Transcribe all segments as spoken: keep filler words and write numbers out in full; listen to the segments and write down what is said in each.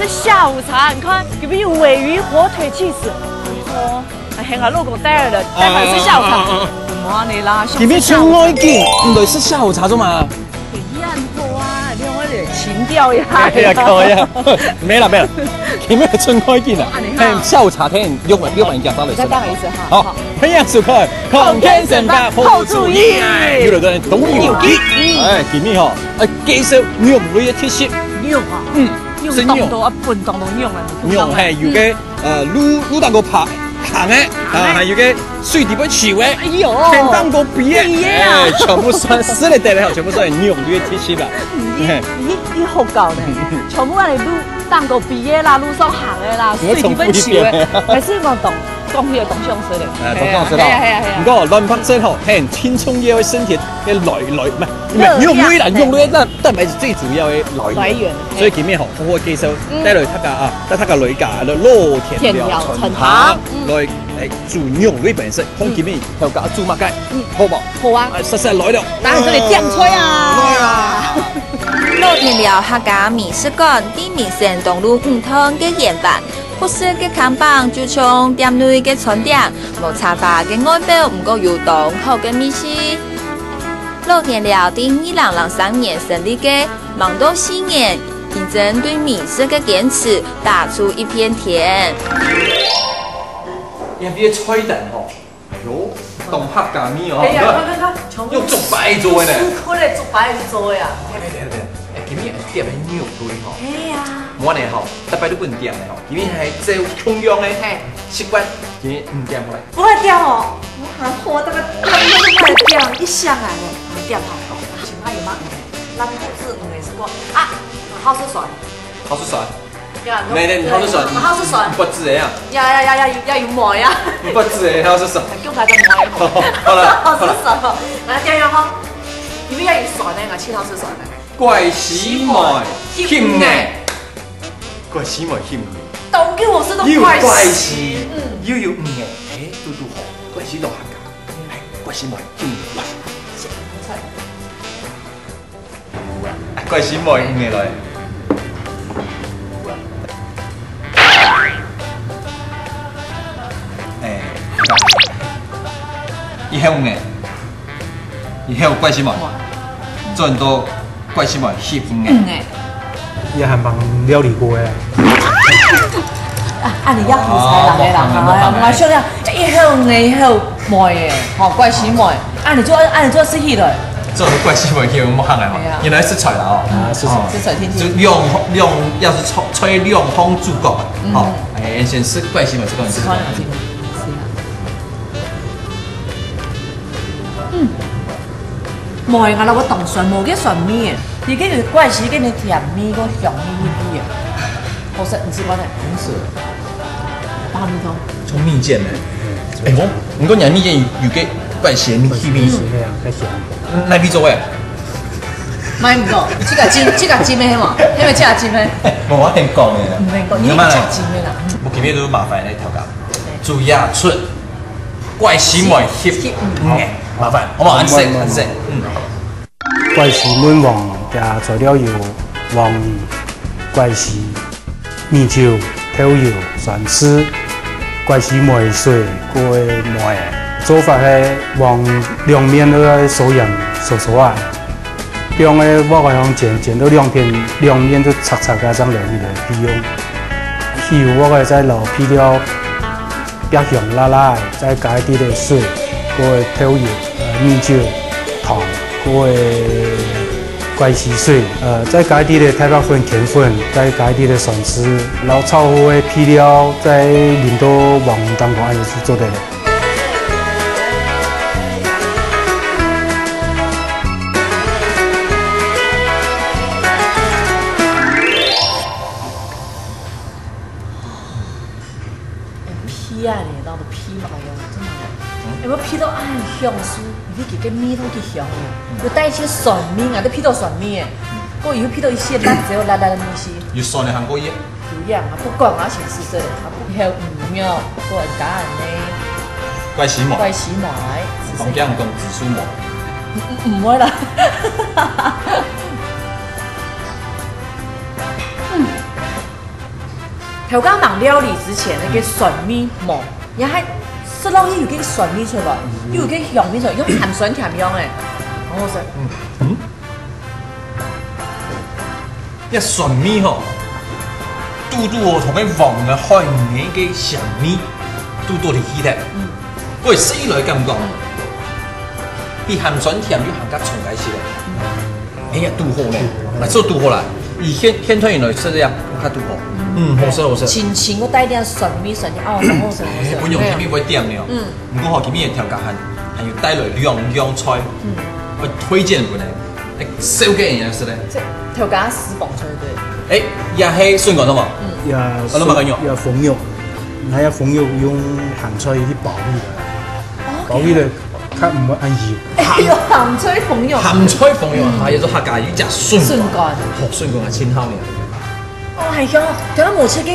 這下午茶，你看，有沒有鮪魚、火腿、起司？哦，哎，喊我老公帶來了，帶來食下午茶。啊，啊，啊，啊，啊。無恁呢啦，今日出外景，毋來食下午茶做麼？哎呀，很好啊，你看我這情調呀。哎呀，可以啊。沒啦，沒啦，今日出外景啊，啊，你看。嘿，下午茶天，六萬，六萬加上來。再等一下哈。好，好。歡迎收看《康健身法好主意》，有了个都有機。哎，今日吼，哎，介紹肉類个特色。肉啊。嗯。 肉食肉。當多啊，分當多肉啊，肉，嘿，有个，嗯。呃，路，路頂高爬，行个，啊，行个。還有个水底背泅个，哎喲。天頂高飛个，飛个啊。哎，全部算，食了得了，全部算肉類个特色啦。嗯，嘿。你，你，你好搞呢，全部啊，你路頂高飛个啦，路上行个啦，我重複一遍。水底背泅个，還係講當，講起來當享受个。哎，當享受咯。嘿啊，嘿啊，嘿啊。毋過卵白質吼，嘿，輕鬆个身體个來，來，毋係，因為肉類啦，熱量，嘿。肉類个蛋，蛋白質最主要个來源。來源，嘿。所以今日吼， 好好介紹，嗯。帶來大家啊，帶大家來一家老田寮餐廳，田寮餐廳，嗯。來，哎，煮肉類本身，看今日頭家煮麼个，嗯。好無？好啊。哎，煞煞來了。當然這裡點菜啊。來啊。老田寮客家美食館，在民生東路五段个圓環，不時个看板就像店內个餐廳，無差別个外表，毋過有當好个味緒。老田寮在二零零三年成立个， 吂到四年，因針對美食个堅持，打出一片天。這邊个菜單吼，哎喲，當客家味哦。哎呀，看，看，看，全部用竹排做个呢。四塊个竹排做个啊。哎，對，對，對，哎，今日點个肉類吼。哎呀。無呢吼，逐擺都分點个吼，今日還照共樣个，嘿。習慣，今日毋點好來。不會點哦，我還活到个，那那那點一箱啊，你點好，請問有嗎？ 咱不是五个是講啊，好食酸。好食酸。呀，你，你，你好食酸，好食酸。毋止个啊。呀呀呀呀，要有梅啊。毋止个，好食酸。叫大家梅。好了，好食酸哦。來，第二个吼，你們要有酸的，我請好食酸的。怪死梅，翕眼。怪死梅，翕眼。當久我是都又怪死，怪死，嗯。又有五个，哎，嘟嘟好，怪死老客家，哎，怪死梅，翕眼。 怪死梅，你來。哎，你看。以後呢？以後怪死梅。轉到怪死梅翕呢。嗯，哎。也還吂料理過哎。啊，啊，你要理財人的啦，哦，哈，我想要，這以後呢，以後 梅耶，吼，怪死梅。啊，你做，啊，你做食起來。做怪死梅去，莫行个嘛。哎呀。原來食材啦，哦。啊，食材。哦。食材天天。就兩，兩，要是菜，菜兩項主角，嗯。吼，哎，先食怪死梅，食到你食。食看啊，食看。是啊。嗯。梅啊，我當酸，無个酸味耶。你个有怪死，个甜味，个香味，味味耶。好食，你食看呢？好食。 白米湯。像蜜餞呢。哎，我，毋過你蜜餞有，有个怪鹹味，氣味。嗯，係啊，怪鹹。哪位做个？買毋到，這个金，這个金的係無？係毋係這个金的？無，我先講个啦。毋免講，你這个金的啦。我今日都麻煩你頭家，主要出怪死梅翕，嗯，麻煩，好無？恁細，恁細，嗯。 怪死問黃，這材料有黃梨、怪死、米酒、豆油、酸醋、怪死梅水、過梅。做法係黃梨兩面都愛收鹽收收啊，放个鑊仔向煎，煎到兩片，兩面都赤赤个，正落去个備用。起鑊仔再落配料，煏香辣辣个，再加一滴个水，過豆油、呃，米酒、糖， 過个怪死水，呃，再加一滴个太白粉、芡粉，再加一滴个酸醋，然後炒好个配料，再淋到黃梨當中，恁樣就做得了。哎，煸啊，你當作煸嘛，哎喲，真的。嗯。哎，𠊎煸到恁香酥，你去給个味道去香哦。嗯。有帶一些酸味啊，都煸到酸味耶。嗯。過以後煸到一些辣椒、辣辣个味緒。有酸个還過癮。有樣啊，不管啊，先試試，啊，不還有魚肉，過很大呢。怪死梅。怪死梅，係講這樣講紫蘇梅。嗯，嗯，毋會啦。嗯。頭家吂料理之前，該个酸味無，然後食落去有个酸味出來，又有个香味出來，有鹹酸甜香誒，好好食。嗯，這酸味吼，堵堵哦，同該黃个海魚个香味，堵堵入去忒。嗯。喂，食起來感覺，比鹹酸甜又還較重該些。 哎呀，堵好呢，啊，做堵好啦。以現現代人來食這樣，較堵好。嗯，好食好食。清清，我帶點酸味酸味，哦，好好食好食。哎，本用今日會點了。嗯。毋過吼，今日个頭家還還有帶來兩樣菜，嗯，我推薦分你，哎，燒給人家食嘞。這頭家私房菜對。哎，也係筍乾的嘛。嗯。也，啊，那麼還有。也紅肉，還有紅肉用鹹菜去包起來，包起來。 較毋會恁油。哎喲，鹹菜紅肉。鹹菜紅肉，嗯，還有做客家有隻筍乾。筍乾。哦，筍乾啊，真好呢。哦，還香哦，等下無切个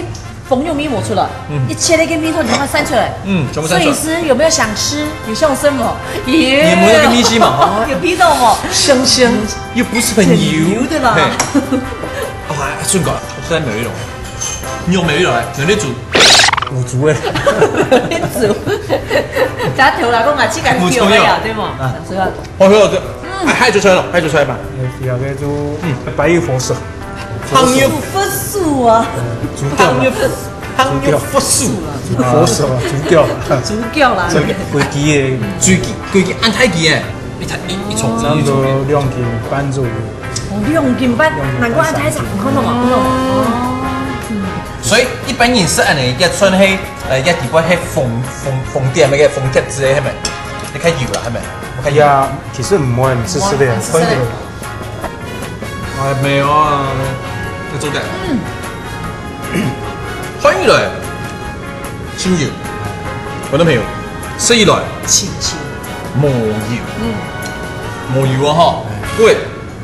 紅肉味無出來，嗯，一切那个味道全部散出來。嗯，全部散出來。所以是有沒有想吃？有想吃嗎？有。你有沒有那个味緒嘛？哦，有鼻到嗎？香香，又不是很油。很油的啦。嘿。哦，哎，筍乾，我實在沒有一種。 你有沒有來？有咧煮？有煮誒。有咧煮。咱頭來講啊，這个有重要啊，對無？啊。想說啊。好，好，好，嗯。哎，還有出來了，還有出來吧。有，有个就，嗯，白玉佛手。湯圓。佛手啊。嗯，煮掉了。湯圓佛手。湯圓佛手。煮佛手啊，煮掉了。煮掉了。這个規支个。規支，規支恁大支誒，一台一，一重，差不多兩斤半左右。哦，兩斤半，兩斤半難怪恁大隻，你看到無？看到無？哦。 所以一般人食恁樣，也算係，呃，也底背係紅，紅，紅點那个紅帖子的，係無？你較油啦，係無？我較油。呀，其實毋會，你試試咧，無啊，試試咧。可以。哎，沒有啊，要做的。嗯。歡迎來，親友，觀眾朋友，食起來，親親。無油。嗯。無油啊，吼。哎。各位，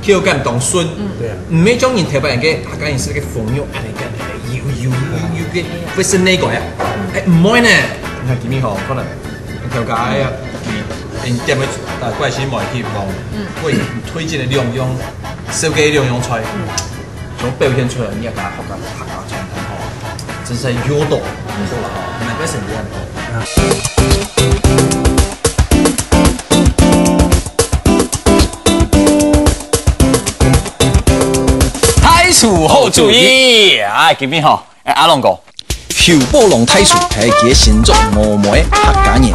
口感當順。嗯。對啊。毋係像人頭擺个客家人食个紅肉，恁樣个油油油油个，會生那个啊。嗯。哎，毋會呢。你看今日吼，可能頭家哎呀，佢，嗯，店个，呃，關係無去幫，嗯，會推薦个兩樣，燒个兩樣菜，嗯，全部表現出來，你也把客家，客家傳統吼，真是有道，嗯，好了吼，難怪是這樣。 大廚好煮意啊！今日吼，哎，阿龍哥，邱寶龍大廚係佢个新作，我們客家人，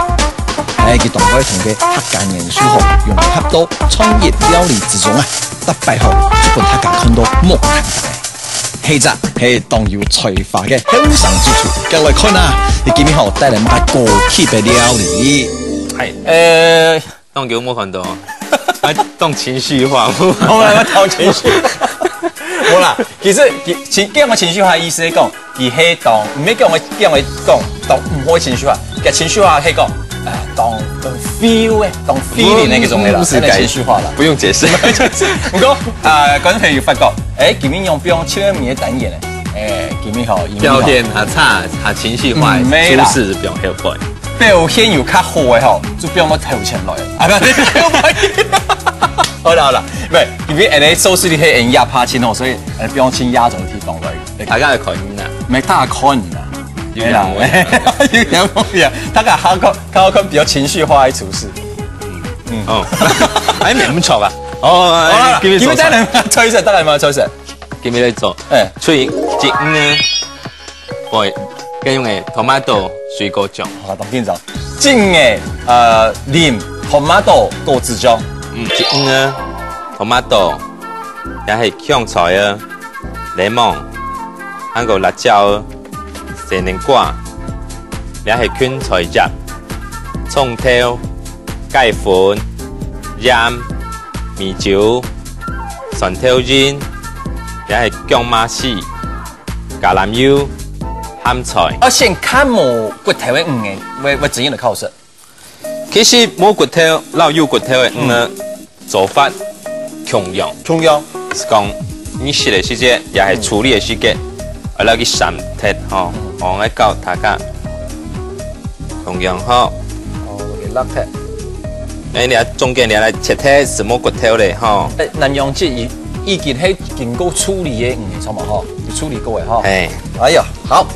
係佢當會同个客家元素吼，融合到創意料理之中啊！逐擺吼，就分大家看到目瞪瞪个。係隻係當有才華个後生主廚，過來看啊！佢今日吼帶來麼个高級个料理？係，呃， 當久無看到，啊，當情緒化，好啦，我當情緒。無啦，其實，其，其，叫我情緒化意思係講，佢係當，毋係叫我，叫我講，當毋好情緒化，叫情緒化係講，呃，當，呃，feel个，當feeling个那種个啦，毋，毋使改，那種情緒化啦。不用解釋。毋過，呃，觀眾朋友發覺，哎，今日用不用前面个單元呢？哎，今日吼，因為吼，表現較差，較情緒化，嗯，沒啦。主持不用後悔。 表現有較好个吼，就放到頭前來。啊，不，好啦好啦，毋係，因為恁樣收視率係恁樣爬升吼，所以，呃，放到壓軸个地方來。大家來看啦。毋係大家看啦。有影無影？有影無影？大家較看，較看比較情緒化个廚師。嗯。哦，哎，毋錯啊。哦，好啦，哎，今日做菜。今日帶來，菜色，帶來嘛，菜色。 今日來做，哎。炊蒸魚，會，該用个tomato水果醬。好，當緊張。蒸个，呃，淋tomato果子醬。嗯，蒸魚，tomato，也係香菜啊，檸檬，還有辣椒啊，西南瓜，也係芹菜葉，蔥頭， 雞粉、鹽、米酒、蒜頭仁，也係薑嫲絲、橄欖油、鹹菜。啊，先看無骨頭个魚仔，會，會怎樣个考試？其實無骨頭摎有骨頭个魚仔，嗯，做法共樣。共樣。係講，你食个時節，也係處理个時節，愛摎佢閃忒吼，𠊎愛教大家。 共樣吼。哦，給落忒。哎，你啊，中間你來切忒，係無骨頭咧吼。哎，南洋節已，已經係經過處理个魚，著無吼？有處理過个吼。嘿。哎呀，好。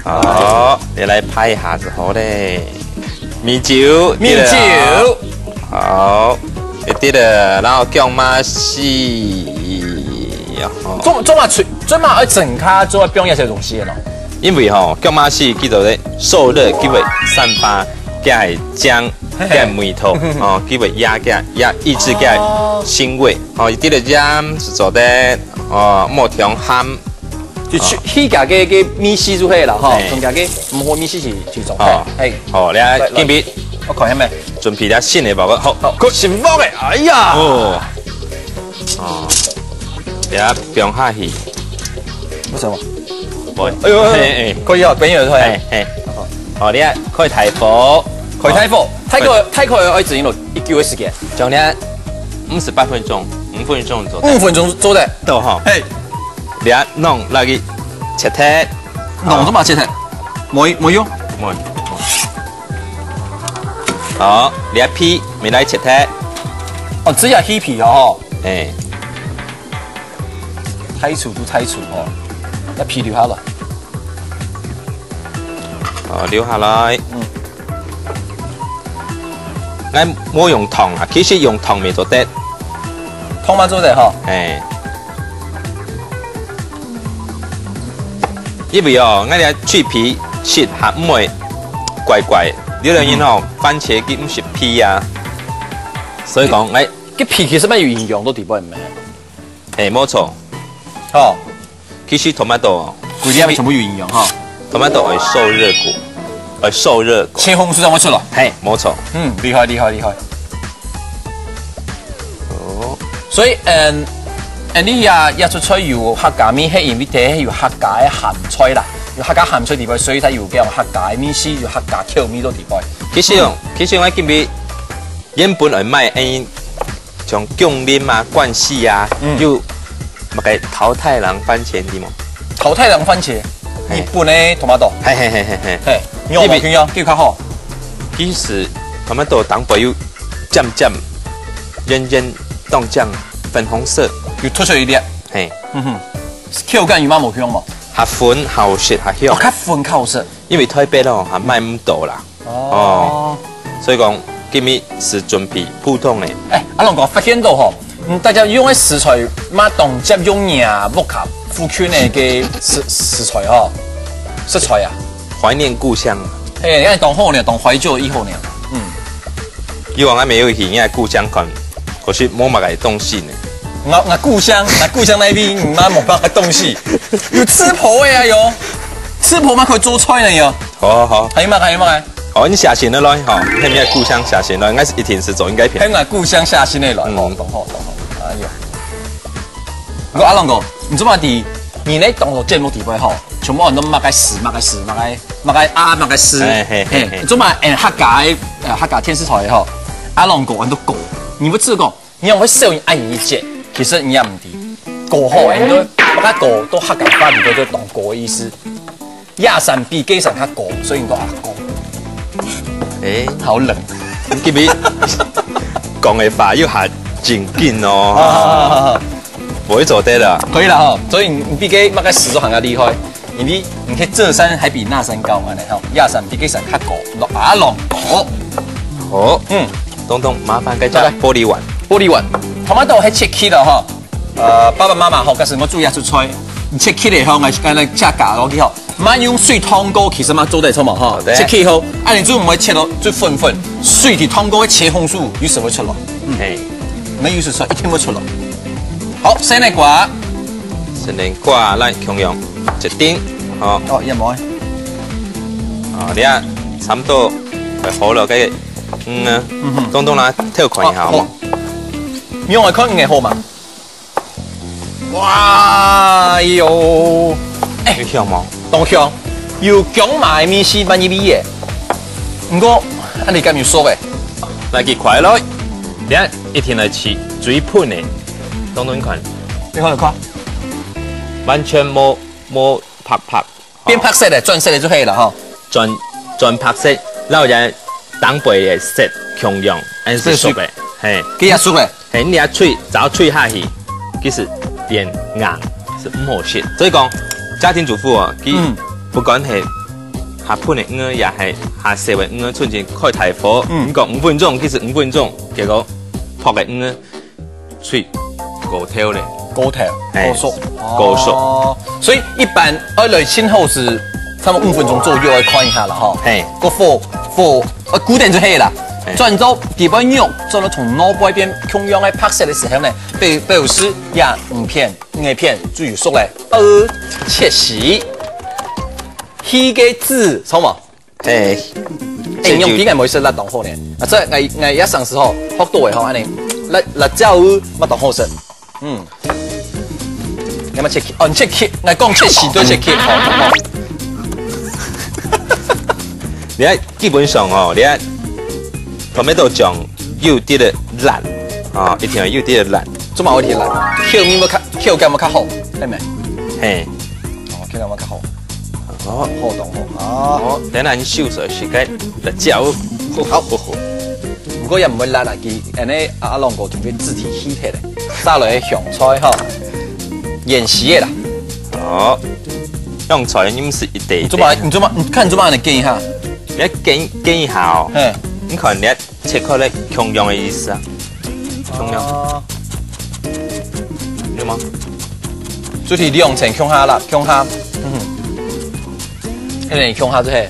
好，你來拍一下就好咧。米酒，米酒。好，一滴的，然後薑嫲絲，然後做做嘛，做做嘛，愛整卡做放一些東西的咯。因為吼，薑嫲絲佢就係受熱，佢會散發佢个香，佢个味道，哦，佢會壓佢个壓抑制佢个腥味，哦，一滴的鹽就做得，哦，莫忒鹹。 就去去加个个米絲就可以了哈，嘿。从加个唔好米絲去去做。哦，嘿，好，你看，来来，今日我看下咩？準備了新的包裹，好，好，新包的，哎呀，哦，哦，你看放下去，為什麼？喂，哎呦，嘿，嘿，可以啊，可以啊，可以啊。嘿，嘿，好，你看，開大火，開大火，大概大概愛整一个一个時間，將你看五十八分鐘，五分鐘左右，五分鐘做得，到哈，嘿。 你啊，弄落去切忒。弄做麼切忒？無無用。無。好，你啊皮，你來切忒。哦，只有去皮哦吼。哎。太粗就太粗哦，要皮留下來。好，留下來。嗯。 𠊎無用燙啊，其實用燙乜做得。燙嘛做得吼。哎。因為哦，𠊎這脆皮食下毋會怪怪，有兜人哦，番茄佢毋食皮啊，所以講，哎，个皮其實蠻有營養，都底背毋係。哎，無錯。吼。 其實tomato哦，佢裡面全部有營養哈。Tomato愛受熱過，愛受熱過。切紅素正會出來。嘿，無錯。嗯，厲害厲害厲害。哦，所以嗯，嗯，你也也出菜有客家味，係因為底下有客家个鹹菜啦，有客家鹹菜底背，所以才有這種客家个味緒，有客家口味在底背。其實哦，其實𠊎今日原本愛買嗯 像薑蓉啊、冠希啊，嗯。有麼个桃太郎番茄，知無？桃太郎番茄，嘿。日本个tomato。嘿嘿嘿嘿嘿。嘿，你有無聽啊？佢較好。其實tomato當背有尖尖、圓圓、當像粉紅色。有突出一點。嘿。嗯哼，口感有嘛無共樣無？較粉較食較香。哦，較粉較食。因為台北咯，還買毋到啦。 哦。哦，所以講，今日係準備普通个。哎，阿龍哥，發現到吼，嗯，大家用个食材嘛，當接用若屋下附近个个食食材吼，食材啊。懷念故鄉。嘿，你看當好呢，當懷舊以後呢。嗯。以往還沒有去人家故鄉看，可是無麼个東西呢。我我故鄉，我故鄉那邊嘛無麼个東西，有吃婆个啊有，吃婆嘛可以做菜呢有。 好好好。還有麼个？還有麼个？哦，你寫信个來吼，係你个故鄉寫信來，應該係一定係做應該片。係𠊎故鄉寫信个來，嗯。吼，懂吼，懂吼。哎喲，毋過阿龍哥，你做麼个，你呢當做節目底背吼，全部很多麼个詩，麼个詩，麼个麼个啊，麼个詩，嘿嘿嘿嘿，嘿，做麼个？嗯，客家个，呃，客家電視台个吼，阿龍哥很多歌，你不自講， 你用个小人愛你一節，其實你也毋知。歌吼，很多，那歌都客家話，你都就懂歌个意思。壓山比雞山較高，所以你都阿哥。哎，好冷。你今日講个話又還正經哦。毋會做得啦。可以啦吼，所以你你比个那个時速還較厲害。 因為你看這山還比那山高，恁呢吼，壓山比雞山較高，落阿龍哥。好，嗯，東東麻煩該隻玻璃碗。玻璃碗，tomato係切開了吼。呃，爸爸媽媽吼，假使𠊎煮一出菜，你切開了吼，𠊎𠊎來切假落去吼，莫用水燙過，其實嘛做得出嘛吼。好的。切開後，啊你就毋會切到最粉粉，水去燙過个茄紅素有時會出來。嗯，嘿，沒有時說一定會出來。好，西瓜。 生瓜來共樣一丁，吼。哦，也無。哦，你啊，差不多快好了，該，嗯啊，嗯哼。東東來偷看一下，好無？好。你用來看應該好嘛？哇，哎喲，哎，有香無？當香，有薑嫲个味緒，蠻入味个。毋過，啊，你敢有熟誒？來，佢快來，等下一定來試最噴个，東東你看。你看，你看。 完全無無白白，變白色个，轉色个就可以了吼。轉轉白色，然後就當歸个色共樣，恁係熟个，嘿，佢也熟个。嘿，你也吹，只要吹下去，其實變硬，係毋好食。所以講，家庭主婦啊，佢嗯。不管係下噴个魚也係下燒个魚，趁緊開大火，嗯。你講五分鐘，其實五分鐘，結果烰个魚，水過頭咧。過頭，嘿，過熟。過熟。哦，所以一般愛來浸好勢，差不多五分鐘左右，愛看一下啦吼。嘿。个火，火，呃，固定就係啦。嘿。轉到底背肉，轉到從外背變共樣个白色个時候呢，表，表示呀，魚片，魚片就有熟咧。呃，切絲。 起个子，錯無？嘿。哎，用點个無食辣當好呢。啊，這𠊎，𠊎也上時候學到个吼，恁呢，辣，辣椒油乜當好食。嗯。你有無切切？哦，你切切，𠊎講切絲都切切，吼，吼。你看，基本上哦，你看，tomato醬有滴个辣，啊，一定要有滴个辣。做麼个有滴辣？口味要較，口感要較好，係無？嘿。哦，口感要較好。 哦，好懂哦。啊。哦，等下你收拾時間，辣椒。好，好，好。毋過也毋會辣啦，佢恁呢阿，阿龍哥同佢自己起忒咧，撒落去香菜吼，醃絲个啦。哦，香菜你毋係一垤一垤。你做麼，你做麼，你看你做麼恁呢揀一下？你愛揀，揀一下哦。嘿。你看你愛 切開咧，共樣个意思啊。共樣。哦。有無？就係兩層共下啦，共下。嗯。有點共下就係。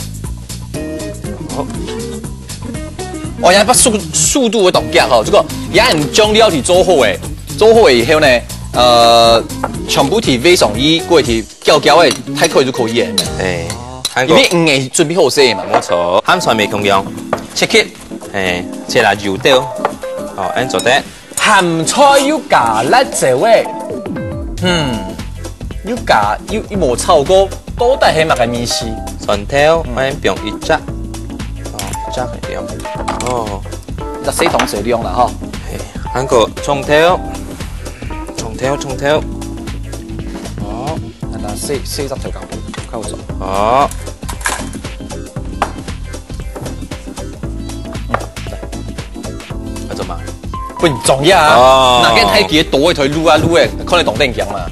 好。哦，也把速，速度會當遽吼，這個也很將料理做好誒，做好以後呢，呃，全部提非常一，過去攪攪誒，大概就可以誒。哎，還有因為你準備好勢嘛。無錯，鹹菜乜共樣。切切。 嘿，切啦油豆，哦，恁做得。鹹菜又加辣椒誒，嗯，又加，又，又無炒過，到底係麼个味緒？蒜頭，嗯。𠊎放一隻，哦，一隻係放，哦。一細湯匙量啦吼。嘿，還過蔥頭，蔥頭，蔥頭，哦。 那，那細，細隻頭殼，較好做。好。嗯，來。愛做麼？分你裝呀。哦。拿个大支刀仔來擼啊擼誒，看你當得人驚嘛。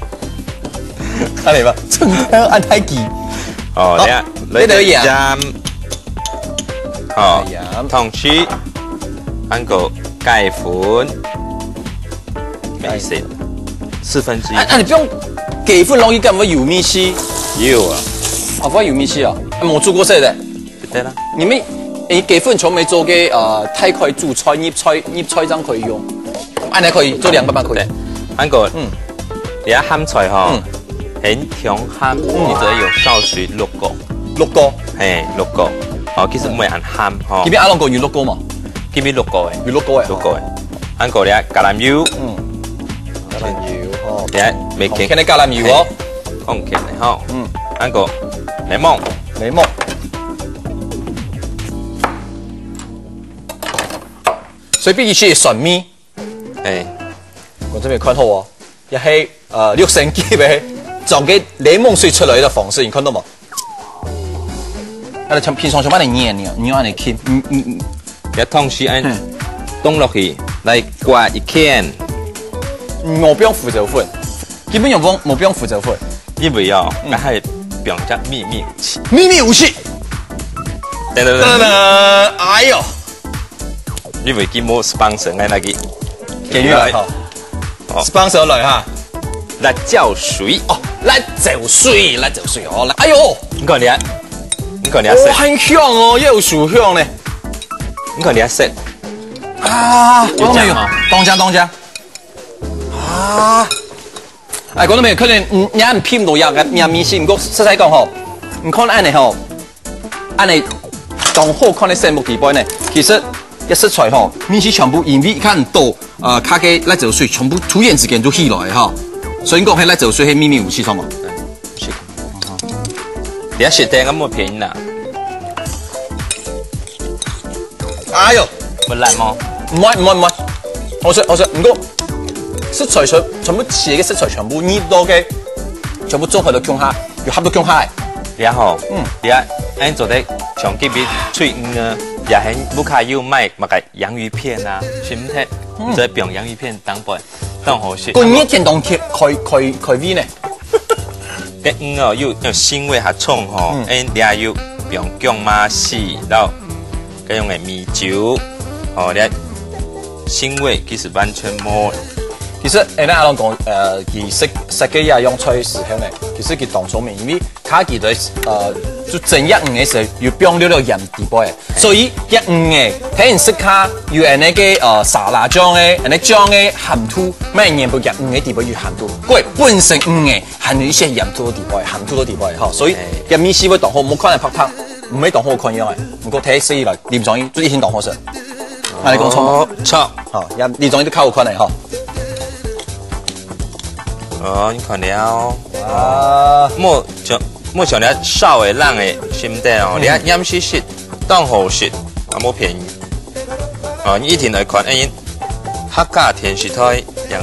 恁呢吧，真的恁大支。哦，好，等下，這個鹽。鹽。好，哎呀。糖水，還過雞粉。 沒事，四分之一。啊，啊，你放雞粉落去，敢會有味緒？有啊。啊，會有味緒啊？啊，無煮過色个。對啦。你們，誒，雞粉全部做个，呃，大概煮菜、入菜、入菜正可以用。恁呢可以，做涼拌飯可以。對，還過，嗯。你愛鹹菜吼，嗯。很強鹹，嗯。你就愛用燒水淥過。淥過。嘿，淥過。哦，其實毋會恁鹹吼。這邊阿龍哥有淥過無？這邊淥過誒。有淥過誒。淥過誒。 還過這橄欖油。嗯。橄欖油吼。這味精。放輕个橄欖油哦。嘿，放輕个吼。嗯。還過檸檬。檸檬。所以必須係酸味。哎。我這邊看好哦，也係，呃，六星級个，裝个檸檬水出來个方式，你看到無？ 啊，像平常像恁呢捏捏，你用恁呢撳，嗯，嗯，嗯。這東西恁嗯。凍落去，來掛一圈。嗯，無放胡椒粉，基本上無，無放胡椒粉。因為哦，嗯。該還放隻秘密武器。秘密武器。噔噔噔。噔噔，哎喲。因為佢無sponsor，𠊎拿去。給你了哈。 哦。Sponsor來哈。辣椒水。哦，辣椒水，辣椒水哦，辣，哎喲，你看你啊，你看你啊色，哦，很香哦，又有薯香呢。你看你啊色，啊，有講到沒有？有講嗎？當香，當香。啊，哎，講到沒有？可能，嗯，你還品毋到這个，這个味緒，毋過實在講吼，你看恁呢吼， 恁呢當好看个色目底背呢，其實這食材吼，味緒全部因為看到，呃，加个辣椒水全部突然之間就起來个吼。所以講，該辣椒水係秘密武器，著無？是。你愛食得，𠊎無騙你啦。哎喲，會爛嗎？毋會，毋會，毋會。好食，好食。毋過，食材全，全部切个食材全部入到个，全部做好了共下，有合到共下个。 你好，嗯。你恁樣做得像今日出門啊，也係屋下有賣麼个洋芋片啊，係毋係？嗯。你做得放洋芋片當飯，當好食。過年天當開，開，開，開胃呢。該魚哦，又，又腥味較重吼，嗯。哎，你也有放薑嫲絲，然後該用个米酒，哦，這腥味其實完全無。其實，誒，那阿龍講，呃，佢食，食个這樣菜時候呢，其實佢當聰明，因為佢記得，呃，就蒸這魚个時候，有放了了鹽底背，所以這魚个，佢人食下有恁呢个，呃，沙拉醬个，恁呢醬个鹹度，乜原本這魚个底背有鹹度，佢本身魚个 還有一些鹽度在底背，鹹度在底背吼，所以哎。這味緒會當好，莫看來白白，毋會當好看樣誒。毋過睇起來，淋上去就一定當好食。恁呢講錯嗎？哦，錯。好，這淋上去就較好看誒吼。哦，你看了。哇。莫像，莫像你燒个冷个心得哦，嗯。你看黏濕濕，當好食，啊，無便宜。哦，你一定來看，哎， 客家電視台，樣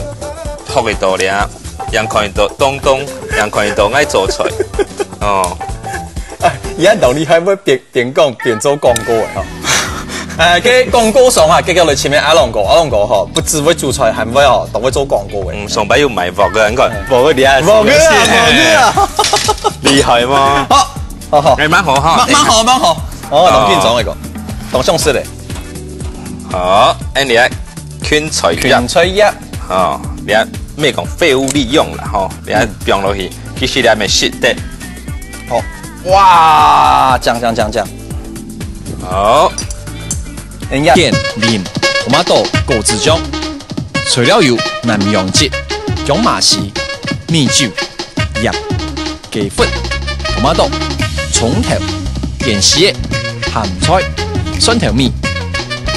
讀得到了，樣看得到東東，樣看得到𠊎做菜。哦。啊，這道理還會邊，邊講邊做廣告誒吼。哎，該廣告上啊，結果來前面阿龍哥，阿龍哥吼，不只會煮菜，還會哦，都會做廣告誒。嗯，上擺有賣鑊个，你看，嗯。鑊个厲害，鑊个啊，鑊个啊。厲害嗎？好，好，好。哎，蠻好哈。蠻，蠻好，蠻好。哦，當緊張那個，當像是嘞。 好，恁樣芹菜葉。芹菜葉。哦，你看，毋係講廢物利用啦，吼，你看嗯。放落去，其實你還沒食得。好，哇，醬，醬，醬，醬。好。哎呀。點淋tomato果子醬，材料有南洋桔、薑嫲絲、米酒、鹽、 雞粉、tomato、蔥頭、芫荽、鹹菜、蒜頭米、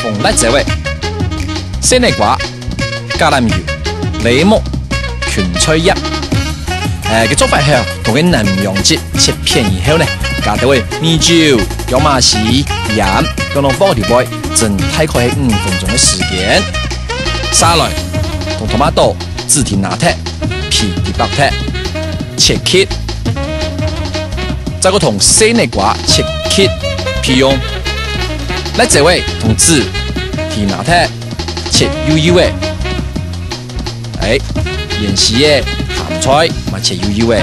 紅辣椒仔、細黃瓜、橄欖油、檸檬、芹菜葉。誒，个做法係同个南洋桔切片以後呢，加兜仔米酒、薑嫲絲、鹽，放到鑊裡背，蒸大概係五分鐘个時間。續來，同tomato 籽提拿忒，皮提剝忒，切塊。再過同細黃瓜切塊，備用。辣椒仔同籽提拿忒，切幼幼仔。哎，芫荽仔、鹹菜嘛切幼幼仔。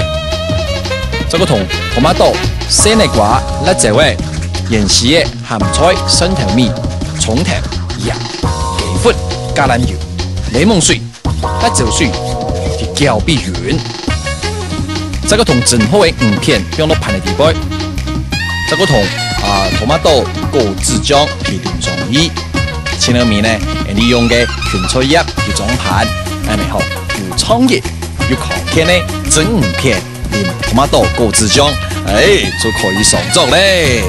再過同tomato、細黃瓜、辣椒仔、芫荽仔、鹹菜、蒜頭米、蔥頭、鹽、雞粉、橄欖油、檸檬水、 辣椒水，去攪拌勻。再過同蒸好个魚片放到盤个底背，再過同，啊，tomato果子醬去淋上去。盡後面呢，利用个芹菜葉去裝盤，恁樣吼，又創意又康健个蒸魚片，淋tomato果子醬，哎，就可以上桌咧。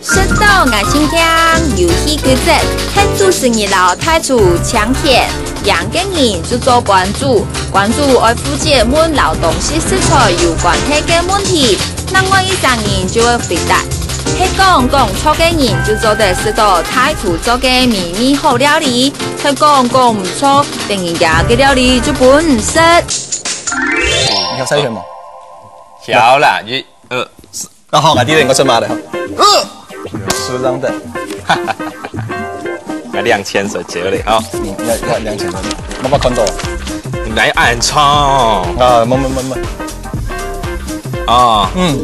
食到𠊎心驚，遊戲規則，係主持人摎大廚搶先，贏个人就做關主，關主愛負責問摎東西食材有關係个問題，另外一隻人就會回答。係講講著个人就做得食到大廚做个美味好料理，係講講毋著，等人家个料理就分人食。你曉猜拳無？曉啦，一、二、 啊，好，𠊎第一個應該出馬的。呃，輸這樣的。該兩千水折咧，吼。嗯，要，要兩千多，我沒看到。你來暗藏。啊，沒，沒，沒，沒。哦，嗯。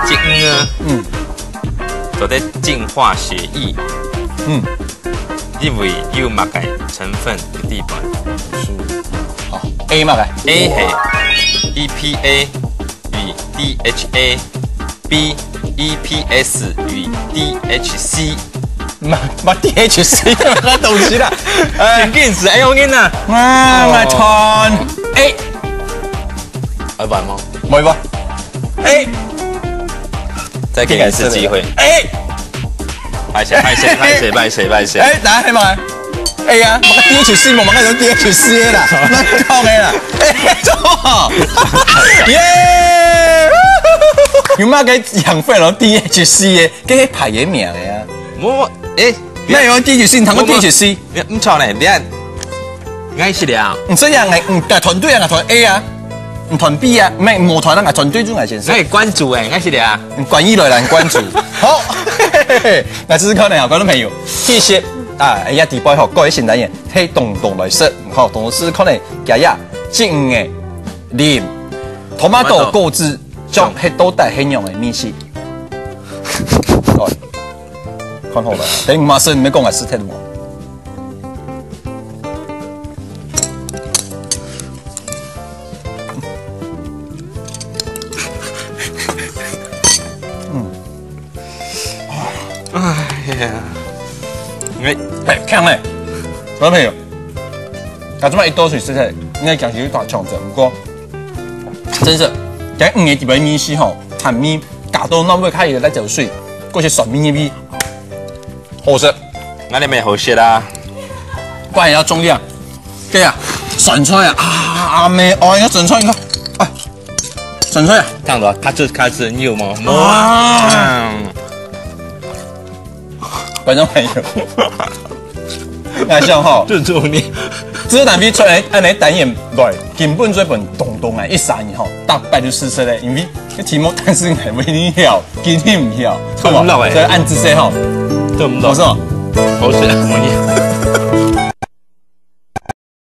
金啊，嗯。做得淨化血液。嗯。因為有麼个成分个地方。好，A麼个？A係E P A。 與D H A，B E P S與D H C。嘛，嘛D H C，麼个東西啦？哎，真緊是，哎，我跟你講。啊，哦。My turn。A。愛玩嗎？無無。A。再給你一次機會。A。歹勢，歹勢，歹勢，歹勢，歹勢。哎，來，係嘛？ 哎呀，麼个D H C無，麼个用D H C个啦，亂講个啦。哎，做好，耶！有麼个養分咯？D H C个，這个牌个名个啊。無，哎，那有D H C，你聽過D H C？毋錯呢，你看，愛是了。你這樣哎，嗯，對，團隊啊，團A啊。你團比啊，毋係，無團啊，𠊎團隊就𠊎先食。哎，關注哎，𠊎是的啊。關起來啦，關注。好，嘿嘿嘿，來試試看呢，觀眾朋友，其實啊，哎呀，底背吼，各位新單元，係東東來食，好，東東試試看呢，加呀，金的、零，tomato、果子醬，係到底係仰个味緒？好，看好了，等你媽生，你沒講啊，是太多。嗯。哎呀，哎，哎，強嘞！觀眾朋友，佢這麼一多水食起來，應該講是有一大強者，不過真是，講五个底背味緒吼，鹹味，加到那位開一個辣椒水，過去酸味入去，好食。那你們好食啦。不然要重量，對啊，酸菜啊，啊，阿妹，哦，要酸菜，你看，哎，酸菜啊，這樣的話，咔哧咔哧，你有嗎？啊，嗯，觀眾朋友，那像吼，就祝你。這個單位出來，按呢單元來，根本就分東東啊，一三年吼，大概就試食咧，因為這題目，但是𠊎為你曉，今天毋曉，這毋落欸所以按姿勢吼，這毋我說，好食，我也。